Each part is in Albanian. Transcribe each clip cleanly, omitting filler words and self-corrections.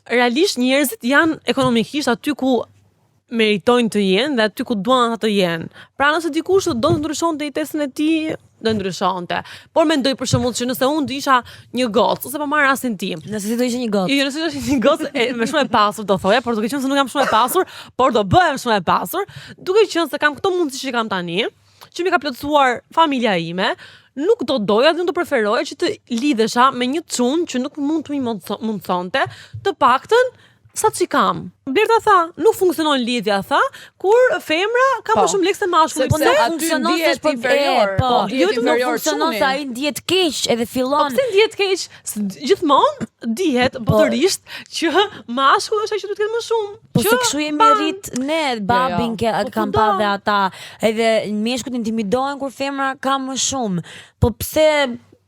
realisht njerëzit janë ekonomikisht aty ku meritojnë të jenë dhe aty ku duan ata të jenë. Pra nëse dikush do të ndryshonte jetesën e tij, do ndryshonte. Por mendoj për shembull që nëse unë do isha një gocë, ose po marr rastin tim. Nëse ti do ishe një gocë. Jo, nëse do isha një gocë e, me shumë e pasur do thoja, por duke qenë se nuk jam shumë e pasur, por do bëhem shumë e pasur, duke qenë se kam këto mundësi që kam tani, që mi ka plotësuar familja ime, nuk do doja dhe nuk do preferoja që të lidhesha me një çun që nuk mund të mi mundësonte, të paktën sa që kam. Blerta tha, nuk funksionon lidhja, tha, kur femra ka Po. më shumë lekë se mashkulli. Po Sepse nuk aty funksionon se ndihet është për inferior, e, po, po, ndihet jo vetëm nuk inferior funksionon çuni. se ai ndihet keq edhe Po fillon. pse ndihet keq? Se gjithmonë dihet Po. botërisht që mashkulli është ai që duhet të ketë më shumë. Po që se kështu jemi mban. rrit ne, babin ke, Po kam kudo. pa dhe ata, edhe meshkujt intimidohen kur femra ka më shumë. Po pse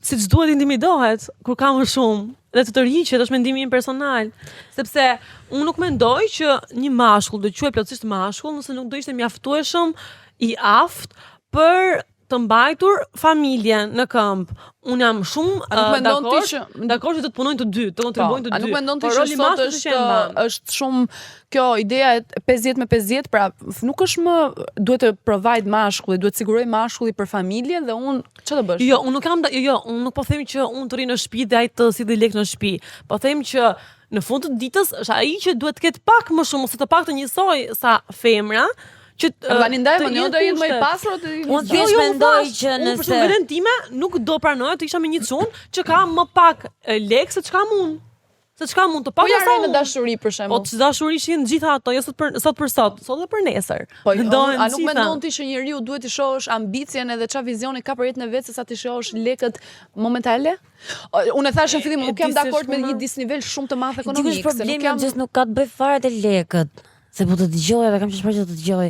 siç duhet intimidohet kur ka më shumë dhe të tërhiqet është mendimi im personal, sepse unë nuk mendoj që një mashkull do quhet plotësisht mashkull nëse nuk do ishte mjaftueshëm i aftë për të mbajtur familjen në këmbë. Unë jam shumë A nuk uh, mendon ti dakord, që dakord që do të punojnë të dy, të kontribuojnë të Po, dy. A nuk mendon ti Por që roli sot mashkullit është që e mban. është shumë kjo ideja e 50 me 50, pra f- nuk është më duhet të provide mashkulli, duhet të siguroj mashkulli për familjen dhe unë çfarë do bësh? Jo, unë nuk kam, da- jo, jo, unë nuk po them që unë të rri në shtëpi dhe ai të silli lek në shtëpi. Po them që në fund të ditës është ai që duhet të ketë pak më shumë ose të paktën njësoj sa femra, që Po tani ndaj, të më jenë do jetë më i kushtet. pasur o të Unë jetë thjesht Jo, jo, mendoj thash, që Unë për nëse- shembull veten time nuk do pranoja të isha me një çun që ka më pak e, lek se ç'kam unë. Se ç'kam unë të Po pak ja sa re në unë. dashuri për Po shembull. të dashuri që janë gjitha ato, jo sot për sot për sot, sot dhe për nesër. Po, jo, Mendohen a nuk gjitha. mendon ti që njeriu duhet të shohësh ambicien edhe çfarë vizioni ka për jetën e vet se sa të shohësh lekët momentale? O, Unë e thash në fillim, E, nuk jam di se dakord me shkuna- një disnivel shumë të madh Dikush ekonomik, se nuk problemi jam jam... nuk ka të bëj fare te lekët. Se po të dëgjoj edhe kam qesh që të dëgjoj.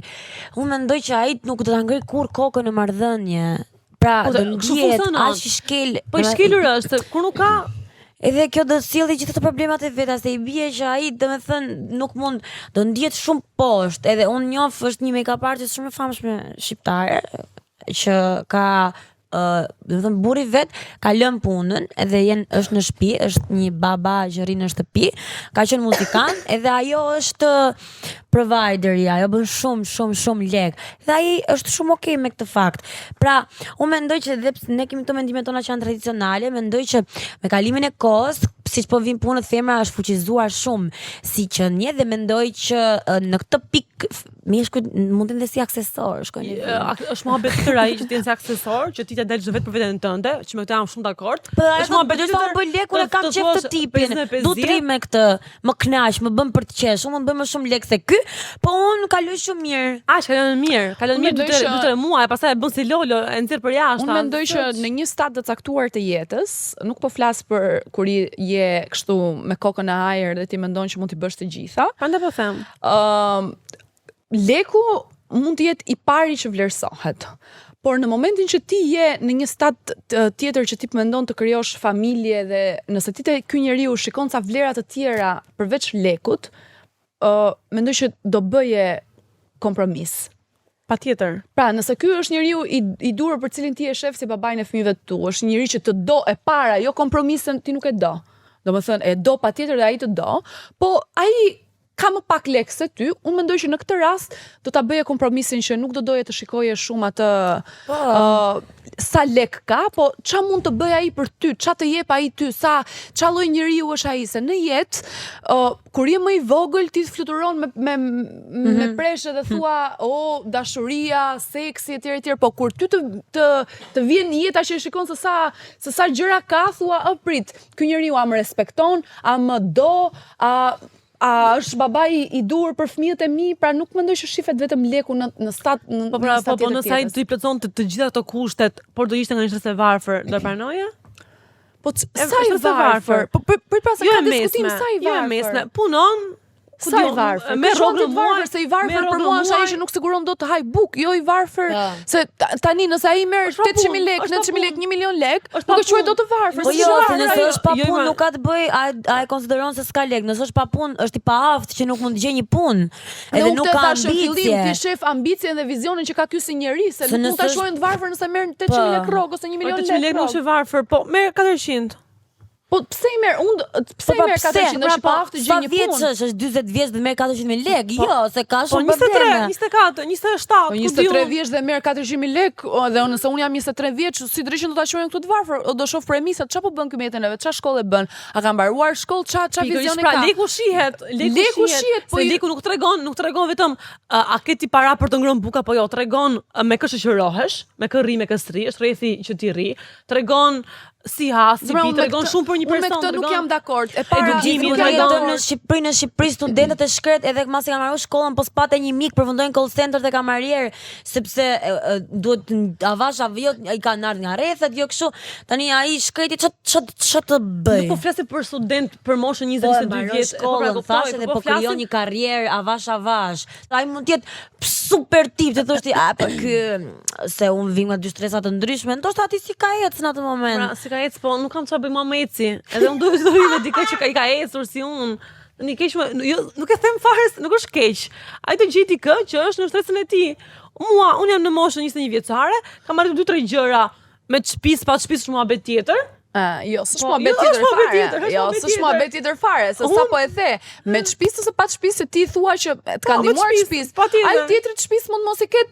Unë mendoj që ai nuk do ta ngrej kurrë kokën në marrëdhënie. Pra, Po, do kështu ndihet funksionon. aq i shkel. Po i shkelur është, se kur nuk ka Edhe kjo do sjelli gjithë ato problemat e veta, se i bie që ai, domethënë, nuk mund, do ndihet shumë poshtë. Edhe unë njoh është një make-up artist shumë e famshme shqiptare që ka ë, domethënë burri vet ka lënë punën edhe jen është në shtëpi, është një baba që rri në shtëpi, ka qenë muzikant edhe ajo është provideri, ajo bën shumë shumë shumë lek. Dhe ai është shumë okay me këtë fakt. Pra, unë mendoj që edhe pse ne kemi këto mendime tona që janë tradicionale, mendoj që me kalimin e kohës, siç po vin punët, femra është fuqizuar shumë si qenie dhe mendoj që ë, në këtë pikë f- meshkujt mund të jenë dhe si aksesor, shkojnë. E, ak- është muhabet tjetër ai që ti je si aksesor, që ti t'ja dalësh vetë për veten tënde, që me këtë jam shumë dakord. Po është muhabet do të tjetër bëj lek, unë të- kam të qef të thuash tipin. 50 me Du të rri 50. me këtë, më kënaq, më bën për të qesh, unë mund të bëj më shumë lek se ky, po unë kaloj shumë mirë. Aq kalon mirë, kalon Unë mirë dy mendoj tre që- dy tre muaj, pastaj e bën si lolo, e nxjerr për jashtë. Unë mendoj që në një stad të caktuar të jetës, nuk po flas për kur i- je kështu me kokën në ajër dhe ti mendon që mund t'i bësh të gjitha. Prandaj po them. Ëm leku mund të jetë i pari që vlerësohet. Por në momentin që ti je në një stad të- tjetër që ti mendon të krijosh familje dhe nëse ti te ky njeriu shikon ca vlera të tjera përveç lekut, ë mendoj që do bëje kompromis. Patjetër. Pra, nëse ky është njeriu i, i duhur për cilin ti e shef si babain e fëmijëve të tu, është njeri që të do e para, jo kompromisin ti nuk e do. Domethënë e do patjetër dhe ai të do, po ai ka më pak lek se ty, unë mendoj që në këtë rast do ta bëje kompromisin që nuk do doje të shikoje shumë atë Po. ë, sa lek ka, po ça mund të bëj ai për ty, ça të jep ai ty, sa ça lloj njeriu është ai, se në jetë, ë kur je më i vogël ti fluturon me me me preshe dhe thua, o dashuria, seksi etj etj, po kur ty të të të vjen jeta që e shikon se sa se sa gjëra ka, thua, ë prit, ky njeriu a më respekton, a më do, a a është babai i duhur për fëmijët e mi, pra nuk mendoj që shifet vetëm leku në në stat në, Po pra, në po, stat po tjetër nëse ai të jetës. do i plotëson të, të gjitha ato kushtet, por do ishte nga një shtresë e varfër, do e pranoje? Po c- E, sa i është e varfër? varfër. Po për, për pra se Jo ka e mesme, diskutim sa i jo e varfër. mesme. Punon, ku Sa i di unë, varfër? Me Kush quhet rrogë i në muaj, varfër, se i varfër me për rrogë mua në është ai muaj. që nuk siguron dot të haj buk, jo i varfër. Po. Se ta- tani nëse ai merr Është pa 800.000 punë, lekë, është pa 900.000 lekë, punë. 1 milion lekë, Është pa nuk e quaj punë. dot të varfër. Po si jo, i se varfër nëse ai. është pa Jo, punë ima- nuk ka të bëj, a, a e konsideron se s'ka lek. Nëse është pa punë, është i paaftë që nuk mund të gjejë një punë. Dhe Edhe unë nuk këtë ka thash në fillim, ti ambicie. shef ambicien dhe vizionin që ka ky si njeri, se Se nuk mund ta nëse është- quajnë të varfër nëse merr 800.000 lekë rrogë ose 1 Po milion 800 lekë lekë nuk është rrogë. i varfër, po merr 400. Po pse i merr unë pse i Po, merr pse? 400 Pra, është po, pa aftë të Sa gjej një vjeç punë. është? Është 40 vjeç dhe merr 400.000 lekë? Jo, se ka Po shumë 23, probleme. 24, 27, Po ku di 23 unë. vjeç dhe merr 400.000 lekë, o, dhe unë nëse unë jam 23 vjeç, si drejtën do ta quajnë këtu të varfër, o do shoh premisat, çfarë po bën ky me jetën e vet, çfarë shkolle bën, a ka mbaruar shkollë, ça ça Pikërisht vizioni pra, ka. leku shihet, leku, Leku shihet, shihet, po se i- leku nuk tregon, nuk tregon vetëm uh, a ke ti para për të ngrënë bukë apo jo, tregon uh, me kë shoqërohesh, me kë rri, me kë s'rri, është rrethi që ti rri, tregon si ha, si Zemra, pi, unë me tregon këtë- shumë për një Unë me person. këtë nuk tregon- jam dakord. E para, Edukimi, nuk jam tregon- Jetojmë dakord. në Shqipëri, në Shqipëri studentët e shkret edhe mbasi kanë marrë shkollën, po s'pate një mik përfundojnë call center dhe kamarier, sepse e, e, duhet të- avash avio i kanë ardhur nga rrethet, jo kështu. Tani ai shkreti ç'a ç'a ç'a të bëj? Nuk po flasim për student për moshën Po e 20-22 mbaron vjeç, po pra, shkollën, kuptoj, thash edhe po krijon flasim- një karrierë avash avash. Ai mund të jetë super tip, të thosh ti, a po ky se unë vim nga dy shtresa të ndryshme, ndoshta aty si ka ecë në atë moment. Pra, si ka ecë, po nuk kam çfarë bëj mua me eci. Edhe unë duhet të hyj me dikë që ka i ka ecur si unë. Një keq më, jo, nuk e them fare, se nuk është keq. Ai të gjej dikë që është në shtresën e tij. Mua, unë jam në moshën 21 vjeçare, kam arritur dy tre gjëra me shtëpi, pa shtëpi është muhabet tjetër. Ah, jo, s'është Po, muhabet jo, tjetër është muhabet fare. tjetër, është Jo, muhabet s'është tjetër. muhabet tjetër fare, se Unë- sa po e the, me shtëpisë ose pa shtëpisë se ti thua që të ka Po, me ndihmuar shtëpisë, shtëpisë. patjetër. Ai tjetri të shtëpisë mund mos i ketë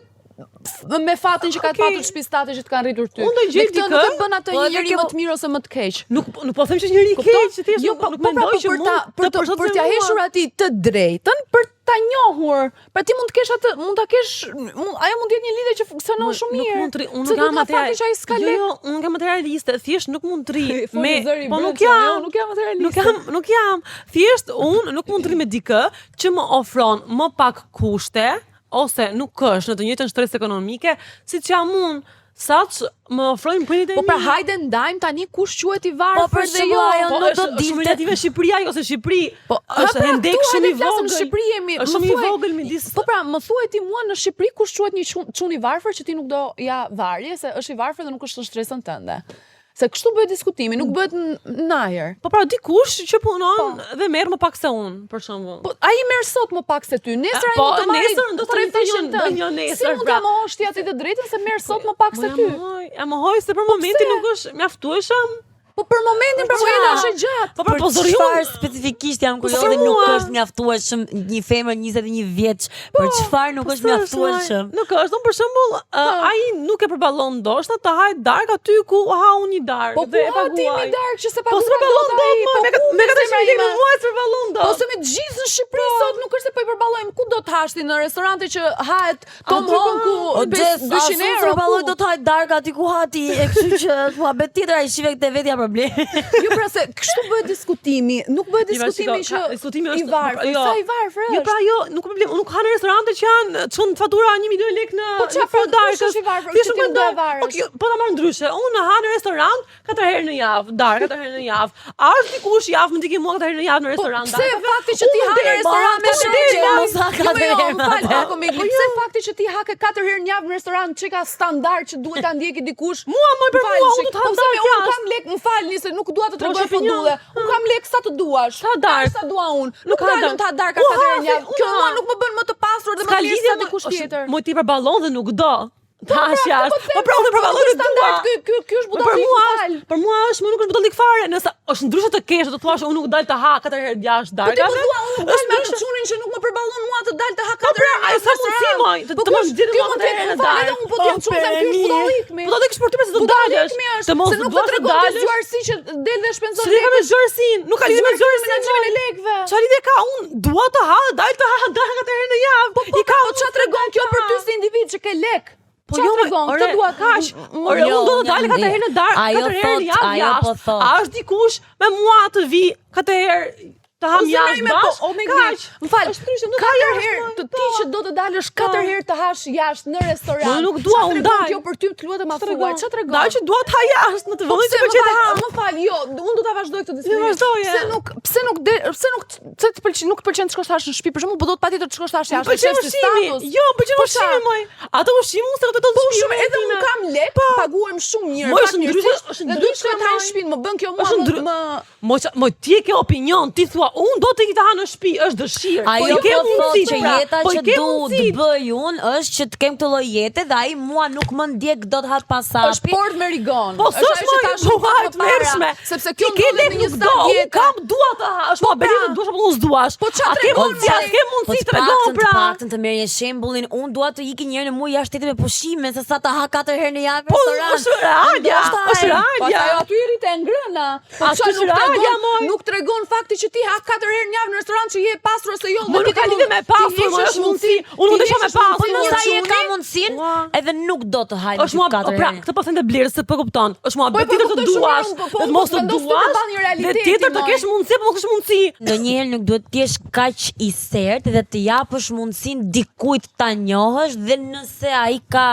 f- me fatin që ka të Okej. patur shtëpisë tate që të kanë rritur ty. Unë do gjej Dhe këtë dikë- nuk e bën atë Po, një edhe njeri kjo- më të mirë ose më të keq. Nuk nuk po them që është njeri i keq, që thjesht Jo, nuk, po, nuk po, pra, mendoj po, që për mund ta për të përshtatet për t'ia me mua. hequr atij të drejtën për ta njohur. Pra ti mund të kesh atë, mund ta kesh, mund, ajo mund të jetë një lidhje që funksionon shumë mirë. Nuk mund të rri, unë Pse nuk jam duhet nga material. fakti që ai s'ka Jo, lek? jo, unë nuk jam materialiste, thjesht nuk mund të rri Foli me zëri po nuk brendshëm, jam. jo, nuk jam materialiste. Nuk jam, nuk jam. Thjesht unë nuk mund të rri me dikë që më ofron më pak kushte ose nuk është në të njëjtën shtresë ekonomike siç jam unë, sa që më ofrojnë prindit e Po mi. pra hajde ndajm tani kush quhet i Po varfër për dhe shembull jo. ajo Po nuk do është shumë dilte relative Shqipëria, jo se Shqipëri Po është pra, hendek këtu shumë hajde i flasim, vogël. Në Shqipëri jemi. Është më shumë i thuaj- vogël midis Po pra, më thuaj ti mua në Shqipëri kush quhet një çun, çun i varfër që ti nuk do ja varje se është i varfër dhe nuk është në shtresën tënde. Se kështu bëhet diskutimi, nuk bëhet në në ajër. Po pra dikush që punon dhe merr më pak se unë, për shembull. Po ai merr sot më pak se ty. Nesër ai Po, mund të marrë nesër ndoshta tre një thonjë, fishin tënd. ndonjë nesër, Si mund ta pra. mohosh ti atë të drejtën se merr sot më pak se Po, ty? Ja mohoj, ja mohoj se për momentin nuk është mjaftueshëm. Po për momentin pra po jeta është e gjatë. Po pra Për po zori çfarë unë. specifikisht jam Po, kurioze për nuk mua. është mjaftueshëm një femër 21 vjeç, për çfarë nuk është Po, s'është, mjaftueshëm? Nuk është, unë për shembull, uh, ai nuk e përballon ndoshta të haj darkë aty ku ha unë një darkë Po ku dhe e ha ti paguaj. mi darkë që se Po paguan s'përballon dot dot, ai? mo, Po me ku me mi 400 zemra lekë ime? në muaj s'përballon dot. Po se me të gjithë në Shqipëri sot nuk është se po i përballojmë. Ku do të hash ti në restorante që hahet Tom Aty ku- Honku O Xhes, 200 euro? përballoj ku? do të haj darkë aty ku ha ti, e kështu që është muhabet tjetër ai shive këtë vetja problem. Jo pra se kështu bëhet diskutimi, nuk bëhet Iva, diskutimi shiko, që ka- diskutimi i është varfër, jo. sa i varfër është. Jo pra jo, nuk ka problem. Unë nuk ha në restorante që janë çon fatura 1 milion lekë në Po qa në pra, fund darkës. kush është i varfër, Thjesht që ti nuk nuk do e mendoj. varësh? Okej, po ta marr ndryshe. Unë ha në restorant katër herë në javë, darkë katër herë në javë. A është dikush javë më ndiki mua katër herë në javë në Po, restorant? pse fakti që ti ha në restorant me katër shoqe, herë mos ha Jo, katër jo, herë më fal, atë. Tako Migli, pse fakti që ti hake katër herë në javë në restorant që ka standard që duhet ta ndjeki dikush? Mua, moj, për Më fal, mua, unë shik, do të ha po pse me, darkë unë jashtë. kam lek, më falni se nuk dua të Po, tregoj është opinion. fodulle. Unë kam lek sa të duash. Sa darkë? Sa dua unë. Nuk Nuk ha dal darkë. unë të ha darka U katër herë ha, në javë. se, Kjo unë mua ha. nuk më bën më të pasur dhe më S'ka të mirë lidhje sa me dikush është- tjetër. Moj ti përballon dhe nuk do. Tash pra, jashtë. po them, Po pra unë përballoj dhe dua. standard, ky ky ky është Po për budallik, mua më është, fal. për mua është, më nuk është budallik fare, nëse është ndryshe të kesh, do thuash unë nuk dal të ha katër herë jashtë Po ti darkave. po thua unë nuk dal Është me atë ndryshe. çunin që nuk më përballon mua të dal të ha Po katër pra, herë në ajo sa mundësi restorant. moj, të Po të mos ky- nxjerrë ky mua mund katër të herë jetë, në më fal, darkë. edhe unë po të jem çun them ky është budallik mi. Budallik është për ty pse do Budallik dalësh. mi është, Të mos se nuk të duash të tregon ti dalësh. zgjuarsi që del dhe shpenzon Se ka me zgjuarsinë, nuk ka lidhje me Zgjuarsi me zgjuarsinë. menaxhimin e moj. lekëve. Çfarë lidhje ka? Unë dua të ha, dal të ha darkë katër herë në javë. Po po, I ka po ç'a tregon kjo për ty si individ që ke lek? Po Qa jo, tregon? ore, Këtë dua kaq. m- Ore, Jo, unë do të unë dal jam katër herë në darkë, Ajo katër herë në thot, javë ajo po jashtë. thot. A është dikush me mua të vi katër herë të ham O, zemra jashtë ime, po, bashkë? o me Kaq. Më fal, Është ndryshe, nuk katër jashtë, herë moj, të po. ti që do të dalësh katër herë të hash jashtë në restorant. Po, nuk dua, Qa unë tregon dal. Kjo për ty të lutem ma thuaj, ç'a tregon? Dal që dua të ha jashtë në të Po vendin pse që më pëlqej të fal, ha. më fal, jo, unë do ta vazhdoj këtë diskutim. vazhdoje. Pse nuk, pse nuk de, pse nuk pse të pëlqen, nuk të pëlqen të shkosh të hash në shtëpi për shembull, po do të patjetër të shkosh të hash Më jashtë. pëlqen është si ushqimi. status. Jo, më pëlqen Po qa? ushqimi moj. Ato ushqimi unë se do të Po shumë edhe unë kam lek, paguajm shumë mirë. Moj, është fatmirësisht, ndryshe- është Dhe duhet ndryshe, shkoj të ha në moj. shtëpi, më bën kjo mua Është më ndry- më Moj, qa- moj ti e ke opinion, ti thua. dua, unë do të iki të ha në shtëpi, është dëshirë. Ajo po i ke po thotë mundësi që pra, jeta po i që ke du të mundësitë. bëj unë është që të kem këtë lloj jete dhe ai mua nuk më ndjek dot hap pas Është hapi. port me rigon. Po Është ajo s'është që më thash po unë pak e më para, tmerrshme. Sepse Ti kjo ke ndodhet lek në një nuk do, stad unë jete. kam dua të ha, është muhabeti pra. të duash apo mos duash. Po qa A ke tregon mundësi, a ti? ke Po mundësi të tregon paktën, të pra. paktën të merr një shembullin, unë dua të iki një herë në muaj jashtë shtetit me pushime, se sa të ha katër herë në javë Po restoran. është realja, Ndoshta është ai- Po realja. ajo aty i rritë e ngrëna. Po Aty qa është nuk realja, tregon, moj. nuk tregon fakti që ti ha katër herë në javë në restorant që je e pasur ose jo. Mo dhe nuk ti ka lidhje me pasur, mo është mundësi. Unë nuk desha me pasur. Po nëse ai e ka Çuni? mundësinë, Ua. edhe nuk do të hajë Është mua, katër pra, herë. këtë po them të blerës se po kupton. Është mua Po, po, tjetër të kuptoj shumë duash, mirë, unë, po, po, dhe të unë mos po të vendos ty duash, përballë një dhe realiteti, tjetër të moj. kesh mundësi, po mos kesh mundësi. Ndonjëherë nuk duhet të jesh kaq i sertë dhe të japësh mundësinë dikujt ta njohësh dhe nëse ai ka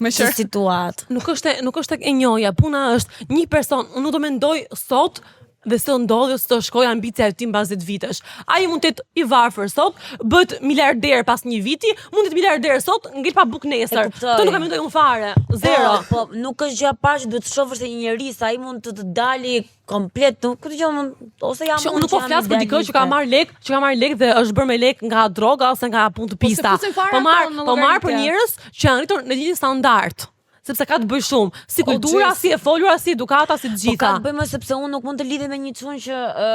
Me këtë qërë. situatë. Nuk është nuk është tek e njohja, puna është një person, unë nuk do mendoj sot dhe se do ndodhi ose do shkoj ambicia e tij mbas 10 vitesh. Ai mund të jetë i varfër sot, bëhet miliarder pas një viti, mund të jetë miliarder sot, ngel pa bukë nesër. E kuptoj. Këtë nuk e mendoj unë fare. Zero. Po, po, nuk është gjë e parë që duhet të shohësh te një njeri se ai mund të të dali komplet, nuk këtë gjë mund ose jam Që unë nuk po që jam flas për dikë që ka idealiste. marrë lek, që ka marrë lek dhe është bërë me lek nga droga ose nga punë të Po se pista. fusin fare Po marr, ato në po marr për llogaritje. njerëz që janë rritur në një standard, sepse ka të bëj shumë, si kultura, Gjës. si e folura, si edukata, si të Po gjitha. ka të bëjë më sepse unë nuk mund të lidhem me një çun që ë,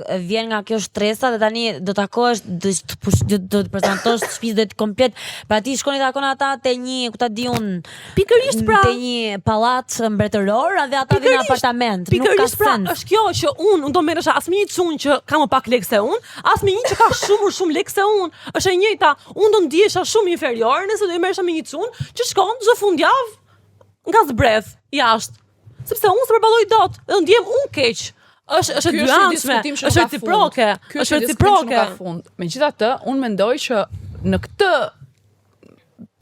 ë, vjen nga kjo shtresa dhe tani do takohesh, do të push, do, do të prezantosh shtëpisë do të komplet. Pra ti shkoni takon ata te një, ku ta di unë, Pikërisht pra. te një pallat mbretëror dhe ata vinë në apartament. Nuk ka Pikërisht pra, sens. është kjo që unë unë do merresha as me një çun që ka më pak lekë se unë, as me një që ka shumë më shumë lekë se unë. Është e njëjta, unë do ndihesha shumë inferior nëse do i merresha me një çun që shkon çdo fundjavë nga zbredh jashtë. Sepse unë s'e përballoj dot, dhe do ndihem unë keq. Është është e Ky është një dyanshme, diskutim që është nuk ka fund. reciproke, Ky është është një diskutim që nuk reciproke. ka fund. Megjithatë, unë mendoj që në këtë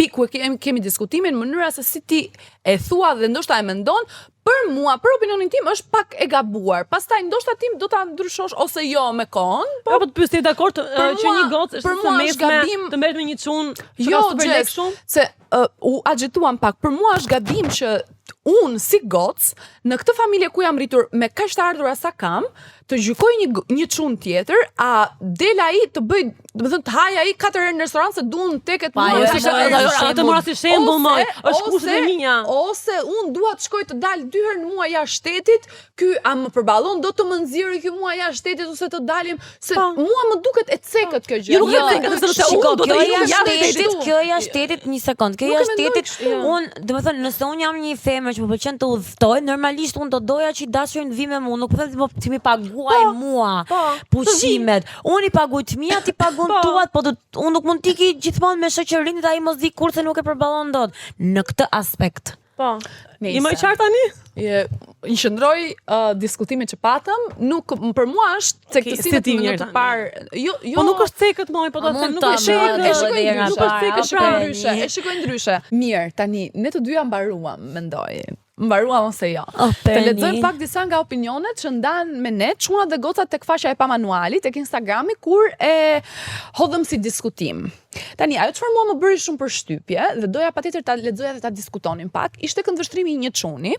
pikë ku e kemi, kemi diskutimin, mënyra se si ti e thua dhe ndoshta e mendon, për mua, për opinionin tim është pak e gabuar. Pastaj ndoshta ti do ta ndryshosh ose jo me kohën, Po po të pyes ti dakord ë, Për që mua- një gocë është për së mua është mesme gabim- të merret me një çun që Jo, ka super Jess, lekë shumë? se uh, u agjituam pak. Për mua është gabim që unë si goc në këtë familje ku jam rritur me kaq të ardhura sa kam, të gjykoj një një çun tjetër, a del ai të bëj, do të thënë të haj ai katër herë në restorant se duan teket Pa, mua. ajo si e katër mora herë si në Ajo të mora si shembull, moj. Është kushtet e mia. Ose unë dua të shkoj të dal dy herë në muaj jashtë shtetit, ky a më përballon do të më nxjerrë ky mua jashtë shtetit ose të dalim se Po. mua më duket e cekët kjo gjë. Jo, nuk e Mua cekët, duket sepse kështu. unë do të kjo iku jashtë jashtë shtetit, shtetit. kjo jashtë shtetit, një sekond. Kjo Nuk e jashtë mendoj shtetit, kështu. unë, do të thënë, nëse unë jam një femër që më pëlqen të udhtoj, normalisht unë do doja që i dashurin të vi me mua, nuk po them ti ti mi paguaj mua po, pushimet. Unë i paguaj të mia, ti paguan Po. tuat, po do unë nuk mund t'iki gjithmonë me shoqërinë dhe ai mos di kur se nuk e përballon dot në këtë aspekt. Po. Nejse. Je më i qartë tani? Je, i qëndroj uh, diskutimit që patëm, nuk për mua është cektësi si në ti të mirë të tani. parë. Jo, jo. Po nuk është cekët moj, po do A të them mund nuk ta është më cekët. E shikoj edhe herë ndryshe, Nuk është para, cekët e shikoj pra. ndryshe, e shikoj ndryshe. Mirë, tani ne të dyja mbaruam, mendoj. Mbaruam ose jo. Oh, Të Perni. lexojmë pak disa nga opinionet që ndan me ne çunat dhe gocat tek faqja e pa manuali tek Instagrami kur e hodhëm si diskutim. Tani ajo çfarë mua më bëri shumë përshtypje dhe doja patjetër ta lexoja dhe ta diskutonim pak, ishte këndvështrimi i një çuni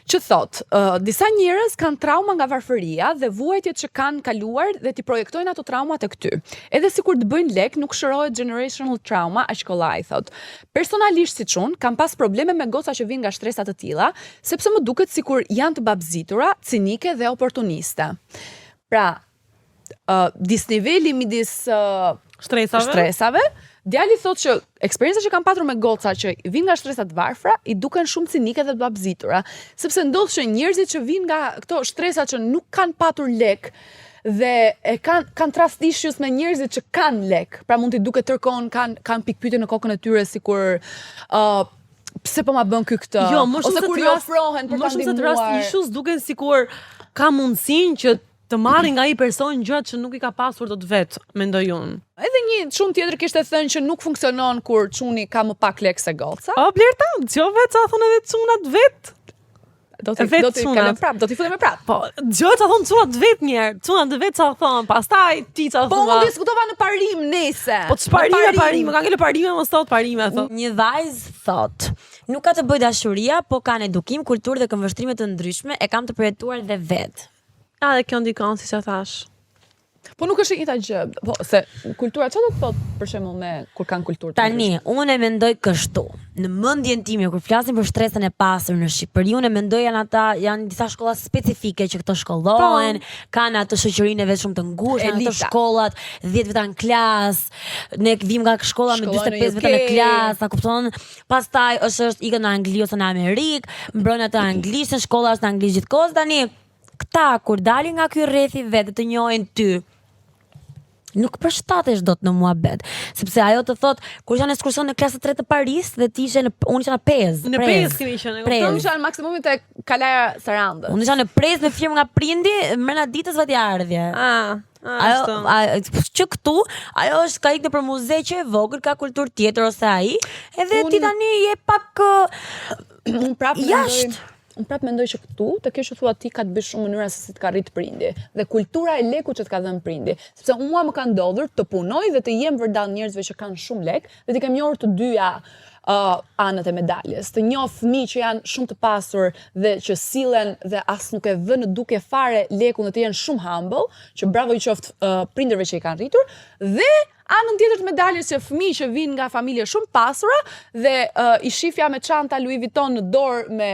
që thot, uh, disa njerëz kanë trauma nga varfëria dhe vuajtjet që kanë kaluar dhe ti projektojnë ato trauma tek ty. Edhe sikur të bëjnë lek, nuk shërohet generational trauma aq kollaj thot. Personalisht si çun, kam pas probleme me goca që vinë nga shtresa të tilla, sepse më duket sikur janë të babzitura, cinike dhe oportuniste. Pra, uh, disniveli midis uh, Shtresave. shtresave, djali thotë që eksperienca që kam patur me goca që vinë nga shtresa të varfra, i duken shumë cinike dhe të babzitura, sepse ndodh që njerëzit që vinë nga këto shtresa që nuk kanë patur lek dhe e kanë kanë trust issues me njerëzit që kanë lek. Pra mund t'i duket tërkon kanë kanë pikpyetje në kokën e tyre sikur ë pse po ma bën ky këtë? Jo, më shumë Ose se kur i trust- ofrohen për më ta shumë se trust ndihmuar. issues duken sikur ka mundësinë që të marrin nga ai person gjërat që nuk i ka pasur dot vet, mendoj unë. Edhe një çun tjetër kishte thënë që nuk funksionon kur çuni ka më pak lek se goca. O Blerta, dëgjove ça thonë edhe çunat vet. Do t'i Vet do t'i çunat. kalojmë prap, do t'i futemi prap. Po, dëgjove ça thonë çunat vet një herë, çunat vet ça thonë, pastaj ti ça Po thua. unë diskutova në parim nese. Po ç'parime, Në parime, ka ngele parime mos thot parime thot. Një vajzë thot, nuk ka të bëj dashuria, po kanë edukim, kulturë dhe këndvështrime të ndryshme, e kam të përjetuar dhe vet. A dhe kjo ndikon siç e thash. Po nuk është e njëjta gjë. Po se kultura çfarë do të thotë për shembull me kur kanë kulturë të Tani, unë e mendoj kështu. Në mendjen time kur flasim për shtresën e pasur në Shqipëri, unë e mendoj janë ata janë disa shkolla specifike që këto shkollohen, kanë atë shoqërinë e vet shumë të ngushtë, janë ato Elita. shkollat 10 veta në klas, ne vim nga shkolla me Shkolla në 45 veta në UK. klas, a kupton? Pastaj është ikën në Angli ose në Amerikë, mbron atë anglishtën, shkolla është në anglisht gjithkohës tani. Këta kur dalin nga ky rrethi vetë të njohin ty, nuk përshtatesh dot në muhabet, sepse ajo të thot kur isha në ekskursion në klasë 3 të Paris dhe ti ishe në unë isha në Pezë, Në Prezë. Pezë kemi qenë, e kupton? Prezë. Unë isha në maksimumi te Kalaja Sarandës. Unë isha në Prezë me firmë nga prindi, mrena ditës vati ardhje. Ah, ah, Ajo, ashtu. a, që këtu, ajo është ka ikë për muze që e vogël, ka kulturë tjetër ose ai, edhe ti tani je pak Unë prapë mendoj Jashtë. Unë prapë mendoj që këtu, te kjo që thua ti ka të bëj shumë mënyra se si të ka rrit prindi dhe kultura e lekut që të ka dhënë prindi. Sepse mua më ka ndodhur të punoj dhe të jem vërdall njerëzve që kanë shumë lek dhe ti kem njohur të dyja anët e medaljes. Të njoh fëmijë që janë shumë të pasur dhe që sillen dhe as nuk e vënë në duke fare lekun dhe të jenë shumë humble, që bravo i qoftë prindërve që i kanë rritur, dhe anën tjetër të medaljes që fëmijë që vinë nga familje shumë pasura dhe i shifja me çanta Louis Vuitton në dorë me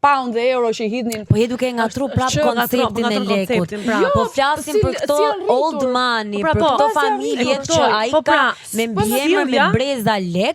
pound dhe euro që i hidhnin. Po je duke ngatru prap që- konceptin e ngatron lekut. konceptin, pra. Jo, po flasim si- për këto si janë rritur. old money, Po pra, për po. këto Po, si janë familjet rritur. që ai Po ka pra, me po mbiemër me sjellja- breza lek.